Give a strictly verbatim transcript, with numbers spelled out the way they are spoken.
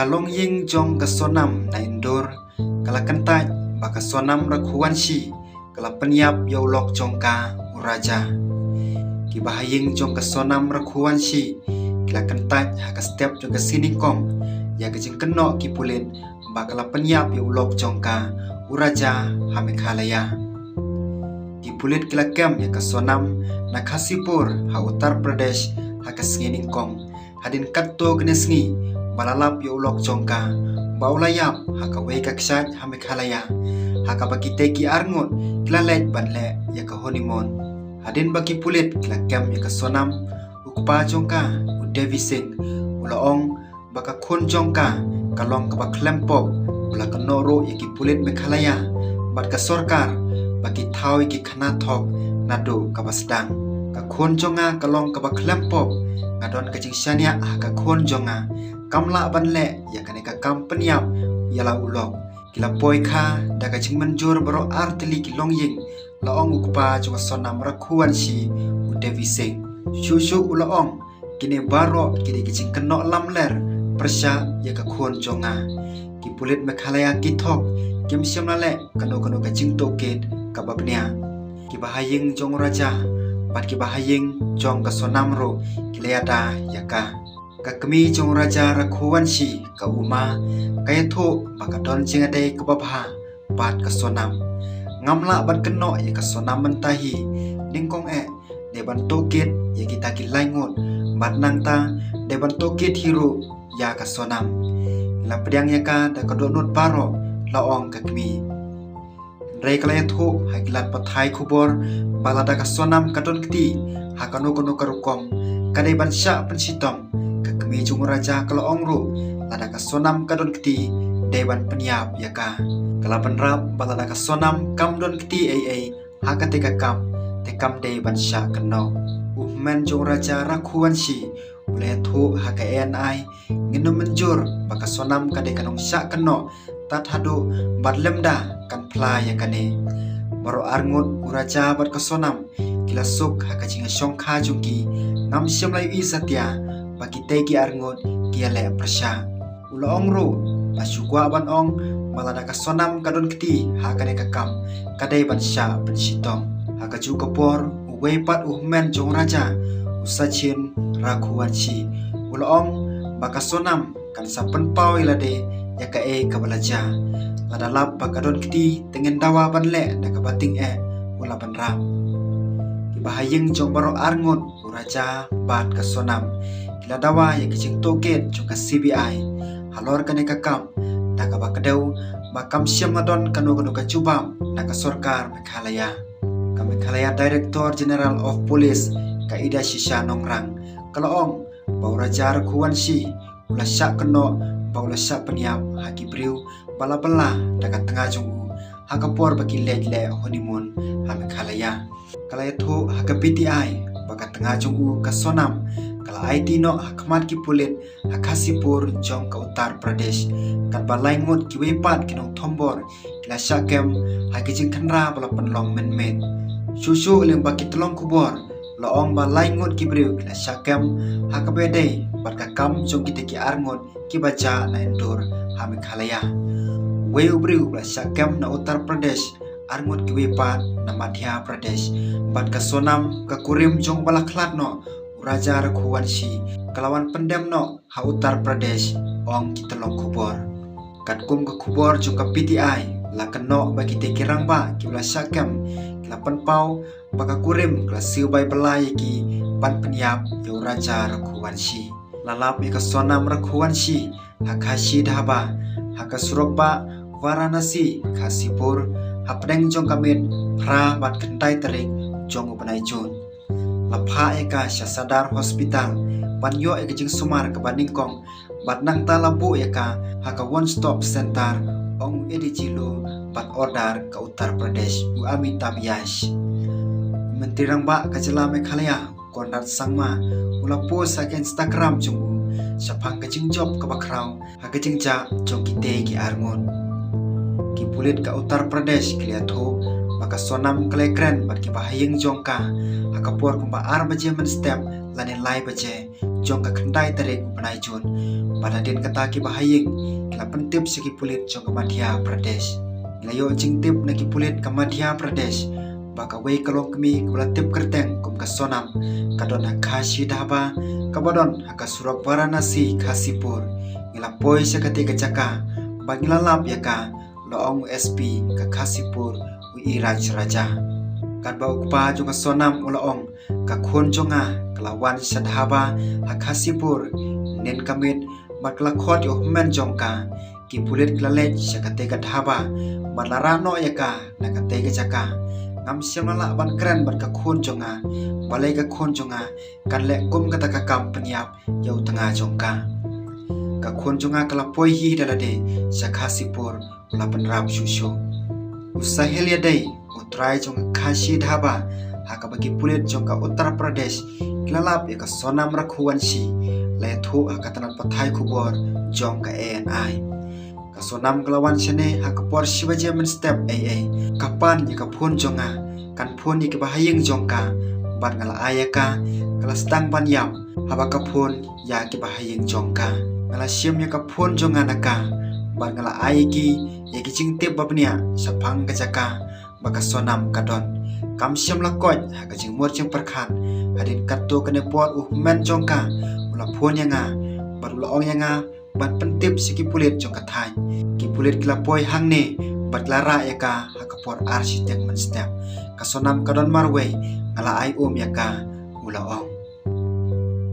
Ka longïing jong ka Sonam na Indore ka la kyntait ba ka Sonam Raghuvanshi ka la pynïap ïa u lok jong ka u Raja. Ki bahaïing jong ka Sonam Raghuvanshi ki la kyntait ha ka step jong ka sngi nyngkong ïa ka jingkynnoh ki pulit ba ka la pynïap ïa u lok jong ka u Raja ha Meghalaya. Ki pulit ki la kem ïa ka Sonam na Khasipur ha Uttar Pradesh ha ka sngi nyngkong. Hadien katto katne sngi ba la lap ïa u lok jong ka ba u la ïap ha kawei ka kshaid ha Meghalaya, ha kaba kitei ki arngut ki la leit ban leh ïa ka honeymoon. Hadien ba ki pulit ki la kem ïa ka Sonam, u kpa jong ka, u Devi Singh, u la ong ba ka khun jong ka ka long kaba khlem pop, u la kynnoh ruh ïa ki pulit Meghalaya bad ka sorkar ba ki thaw ïa ki khana thok naduh kaba sdang. Ka khun jong nga ka long kaba khlem pop, nga don ka jingshaniah ha ka khun jong nga, kam lah ban leh ïa kane ka kam pynïap ïa la u lok. Ki la poi kha da ka jingmynjur baroh ar tylli ki longïing, la ong u kpa jong ka Sonam Raghuvanshi, u Devi Singh. Shuh shuh u la ong, kine baroh ki dei ki jingkynnoh lamler pyrshah ïa ka khun jong nga. Ki pulit Meghalaya ki thok, kim shym la leh kano kano ka jingtohkit kaba bniah. Ki bahaïing jong u Raja bad ki bahaïing jong ka Sonam ruh ki la ïada ïa ka. Ka kmie jong u Raja Raghuvanshi, ka Uma, ka ïathuh ba ka don jingïadei kaba bha bad ka Sonam. Ngam lah ban kynnoh ïa ka Sonam mynta hi, nyngkong eh dei ban tohkit ïa kita ki lai ngut bad nangta dei ban tohkit hi ruh ïa ka Sonam. La pdiang ïa ka da ka dohnud baroh, la ong ka kmie. Hynrei ka la ïathuh ha ki lad pathai khubor ba lada ka Sonam ka don kti ha kano kano ka rukom, ka dei ban shah pynshitom. Ka kmie jong u Raja ka la ong ruh, lada ka Sonam ka don kti, dei ban pynïap ïa ka. Ka la bynrap ba lada ka Sonam kam don kti ei ei ha katei ka kam, te kam dei ban shah kynnoh. U hynmen jong u Raja Raghuvanshi u la ïathuh ha ka A N I, ngin ym mynjur ba ka Sonam ka dei ka nongshah kynnoh tad haduh ba lymda kan phla ïa kane. Baroh arngut u Raja bad ka Sonam ki la suk ha ka jingïashongkha jong ki, ngam shym la ïohi satia ba kitei ki arngut ki ïaleh pyrshah. U la ong ruh ba shu kwah ban ong ba lada ka Sonam ka don kti ha kane ka kam, ka dei ban shah pynshitom. Ha kajuh ka por, uwei pat u hynmen jong u Raja, u Sachin Raghuvanshi, u la ong ba ka Sonam kan sa pynpaw ïa lade ïa kaei kaba la jia. Lada lap ba ka don kti, te ngin dawa ban leh da kaba tyngeh, u la bynrap. Ki bahaïing jong baroh arngut, u Raja bad ka Sonam, ki la dawa ïa ki jingtohkit jong ka C B I halor kane ka kam, da kaba kdew ba kam shym la don kano kano ka jubab na ka sorkar Meghalaya. Ka Meghalaya Director General of Police, ka Idashisha Nongrang, ka la ong ba u Raja Raghuvanshi u la shah kynnoh ba u la shah pynïap ha ki briew ba la bylla da ka tnga jong u ha ka por ba ki leit leh honeymoon ha Meghalaya. Ka la ïathuh ha ka P T I ba ka tnga jong u ka Sonam ka la aiti noh ha khmat ki pulit ha Khasipur jong ka Uttar Pradesh, katba lai ngut kiwei pat ki nongthombor ki la shah kem ha ki jingkhynra ba la pynlong mynmiet. Shuh shuh lyngba ki tyllong khubor, la ong ba lai ngut ki briew ki la shah kem ha kaba ïadei bad ka kam jong kita ki arngut kiba jah na Indore ha Meghalaya. Uwei u briew u la shah kem na Uttar Pradesh, arngut kiwei pat na Madhya Pradesh, bad ka Sonam, ka kurim jong uba la khlad noh u Raja Raghuvanshi, ka la wan pyndem noh ha Uttar Pradesh, ong ki tyllong khubor. Katkum ka khubor jong ka P T I, la kynnoh ba kitei ki rangbah kiba la shah kem ki la pynpaw ba ka kurim ka la siew bai bylla ïa ki ban pynïap ïa u Raja Raghuvanshi. La lap ïa ka Sonam Raghuvanshi ha Khashi Dhaba, ha ka surok bah Varanasi Khasipur, hapdeng jong ka miet phra bad khyndai tarik jong u bnai Jun. La phah ïa ka sha Sadar Hospital ban ïoh ïa ka jingsumar kaba nyngkong, bad nangta la buh ïa ka ha ka One Stop Center, ong u A D G Law bad Order ka Uttar Pradesh, u Amitabh Yash. U Myntri Rangbah ka jylla Meghalaya, Conrad Sangma, u la post ha ka Instagram jong u shaphang ka jingjop kaba khraw ha ka jingjah jong kitei ki arngut. Ki pulit ka Uttar Pradesh ki la ïathuh ba Ka Sonam ka la kren bad kiba ha ïing jong ka ha ka por kumba ar baje mynstep lane lai baje jong ka khyndai tarik u bnai Jun. Bad hadien kata kiba ha ïing ki la pyntip sha ki pulit jong ka Madhya Pradesh. Ki la ïoh jingtip na ki pulit ka Madhya Pradesh ba kawei ka longkmie kaba la tip kyrteng kum ka Sonam ka don ha Khashi Dhaba kaba don ha ka surok Varanasi Khasipur. Ngi la poi sha katei ka jaka bad ngi la lap ïa ka, la ong u S P ka Khasipur u Iraj Raja. Katba u kpa jong ka Sonam u la ong, ka khun jong nga ka la wan sha dhaba ha Khasipur nen ka miet bad ka la khot ïa u hynmen jong ka. Ki pulit ki la leit sha katei ka dhaba bad la rah noh ïa ka na katei ka jaka. Ngam shym la lah ban kren bad ka khun jong nga, balei ka khun jong nga kan leh kum kata ka kam pynïap ïa u tnga jong ka. Ka khun jong nga ka la poi hi da lade sha Khasipur, la pynrap shuh shuh. U Sahil ïadei, u trai jong ka Khashi Dhaba ha kaba ki pulit jong ka Uttar Pradesh ki la lap ïa ka Sonam Raghuvanshi, la ïathuh ha ka tnat pathai khubor jong ka A N I. Ka Sonam ka la wan shane ha ka por shi baje mynstep ei ei. Ka pan ïa ka phone jong nga, kan phone ïa kiba ha ïing jong ka bad nga la ai ïa ka, ka la sdang ban ïap haba ka phone ïa kiba ha ïing jong ka. Nga la shim ïa ka phone jong nga na ka bad nga la ai ïa ki ïa ki jingtip ba bniah shaphang ka jaka ba ka Sonam ka don. Kam shym la koit ha ka jingmut jingpyrkhat, hadien katto katne por u hynmen jong ka u la phone ïa nga bad u la ong ïa nga ban pyntip sha ki pulit jong ka thaiñ. Ki pulit ki la poi hangne bad ki la rah ïa ka ha ka por ar shiteng mynstep. Ka Sonam ka don marwei, nga la ai um ïa ka, u la ong.